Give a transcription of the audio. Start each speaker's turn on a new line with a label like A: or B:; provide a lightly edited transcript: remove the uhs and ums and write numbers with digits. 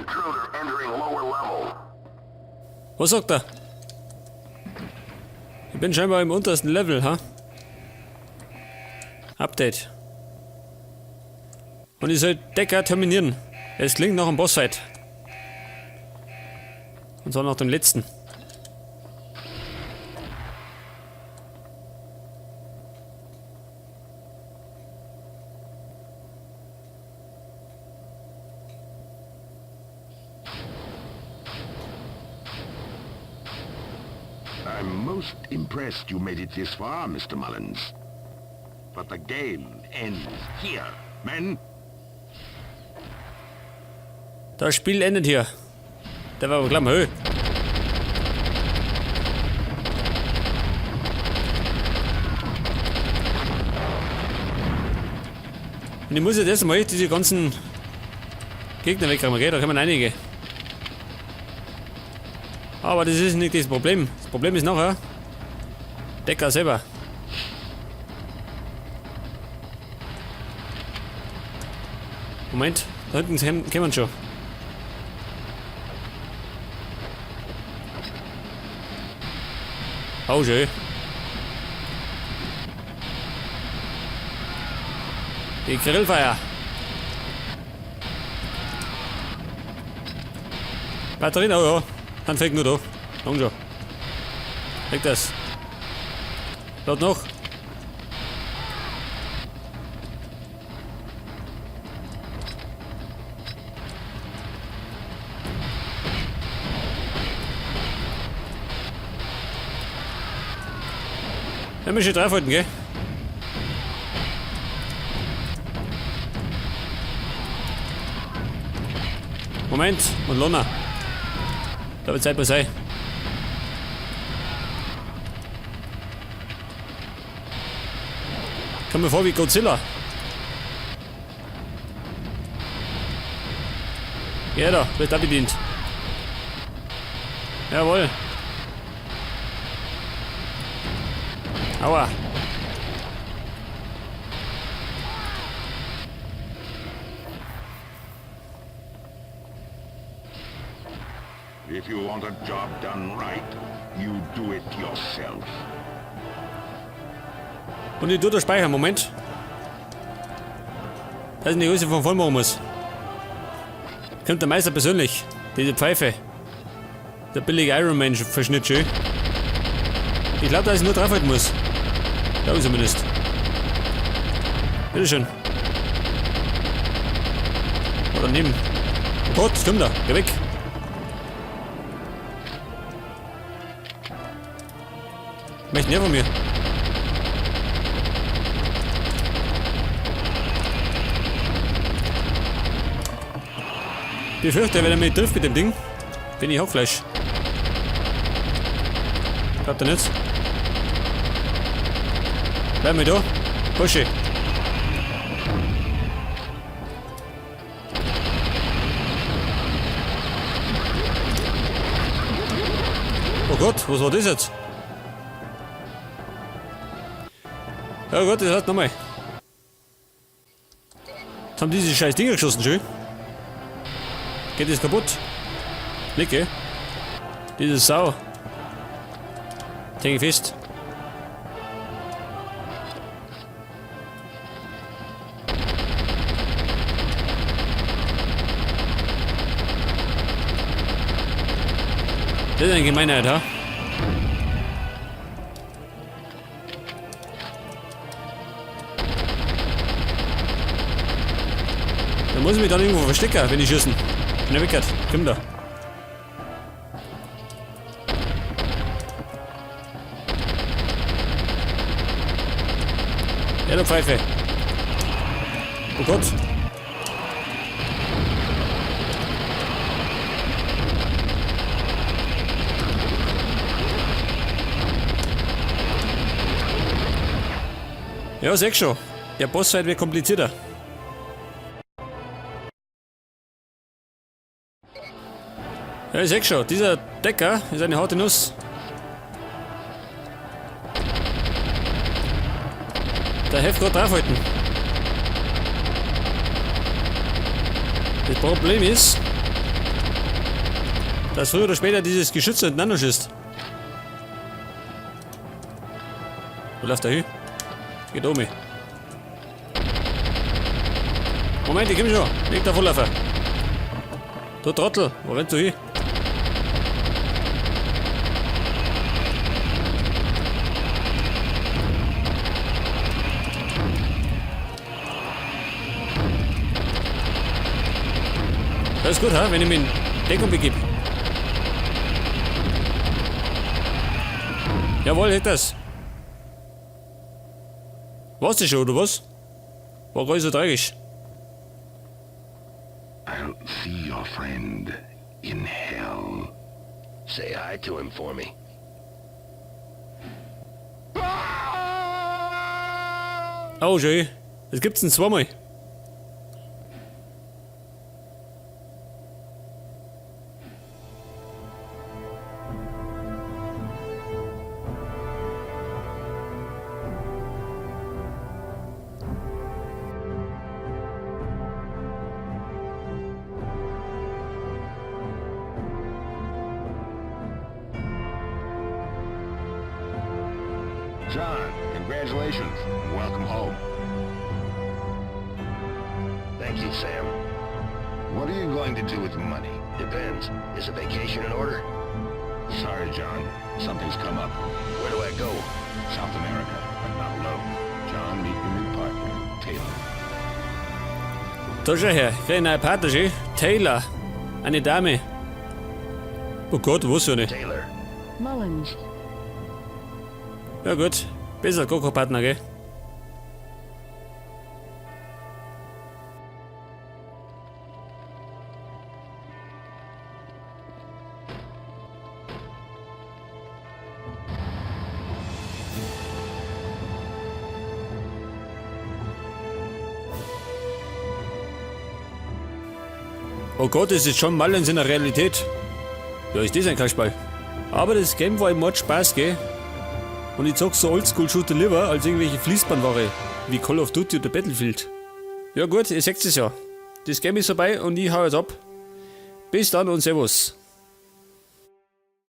A: Intruder entering lower level.
B: Was sagt er? Ich bin scheinbar im untersten Level, ha? Update. Und ich soll Decker terminieren. Es klingt nach einem Bossfight. Und zwar nach dem letzten.
A: I'm most impressed you made it this far, Mr. Mullins. But the game ends here. Men,
B: Das Spiel endet hier. Der war aber klar, Höhe. Und ich muss jetzt erstmal diese ganzen Gegner wegkriegen, okay? Da kommen einige. Aber das ist nicht das Problem. Das Problem ist nachher Decker selber. Moment, da hinten kommen schon. Oh, schön. Die Grillfeier. Batterien, oh ja. Dann fängt nur da. Lang schon. Weg das. Laut noch. Wir müssen schon draufhalten, gell? Moment, und Lona. Da wird Zeit muss sein. Kommt mir vor wie Godzilla. Ja, da, wird da bedient. Jawohl. Aua.
A: if you want a job done right, you do it yourself.
B: Und ich tue da speichern, Moment. Das ist die Größe von voll machen muss. Kommt der Meister persönlich. Diese Pfeife. Der billige Iron Man Verschnitt schön. Ich glaube, dass ich nur draufhalten muss. Glaube ich zumindest. Bitteschön. Oder nehmen. Oh Gott, kommt da. Geh weg. Möchte mehr von mir. Ich befürchte, wenn er mich trifft mit dem Ding, bin ich Hackfleisch. Glaubt er nicht? Bleib mal da. Bursche. Oh Gott, was war das jetzt? Oh Gott, das heißt nochmal. Jetzt haben diese scheiß Dinger geschossen, schön. Geht das kaputt? Nicht, gell? Diese Sau. Jetzt häng ich fest. Das ist eine Gemeinheit, ha? Da muss ich mich dann irgendwo verstecken, wenn die schießen. Schnell weg, komm da. Ja, du Pfeife. Oh Gott. Ja, sag schon. Der Bossfight wird komplizierter. Ja, ich sag schon, dieser Decker ist eine harte Nuss. Der hilft gerade draufhalten. Das Problem ist, Dass früher oder später dieses Geschütz hintereinander schießt. Wo läuft der hin? Geht um mich. Moment, ich komm schon. Nicht davonlaufen. Du Trottel, wo rennst du hin? Das ist gut, ha? Wenn ich mich in Deckung begebe. Jawohl, hätt das. War's das schon, oder was? War gar nicht so tragisch.
A: I'll see your friend in hell.
C: Say hi to him for me.
B: Oh, schön. Das gibt's denn zweimal.
A: John, congratulations. Welcome home.
C: Thank you, Sam.
A: What are you going to do with the money?
C: Depends. Is a vacation in order?
A: Sorry, John. Something's come up.
C: Where do I go?
A: South America, but not alone. John, meet your new partner, Taylor.
B: Da schau her, krieg ich einen neuen Partner, schön. Taylor. Eine Dame. Oh Gott, was für eine?
C: Taylor.
D: Mullins.
B: Ja gut, besser gar kein Partner, gell? Oh Gott, das ist schon Mullins in der Realität. Ja, ist das ein Kasperl. Aber das Game war im Mord Spaß, gell? Und ich zock so Oldschool-Shooter lieber als irgendwelche Fließbandware, wie Call of Duty oder Battlefield. Ja gut, ihr seht es ja. Das Game ist vorbei und ich hau jetzt ab. Bis dann und Servus.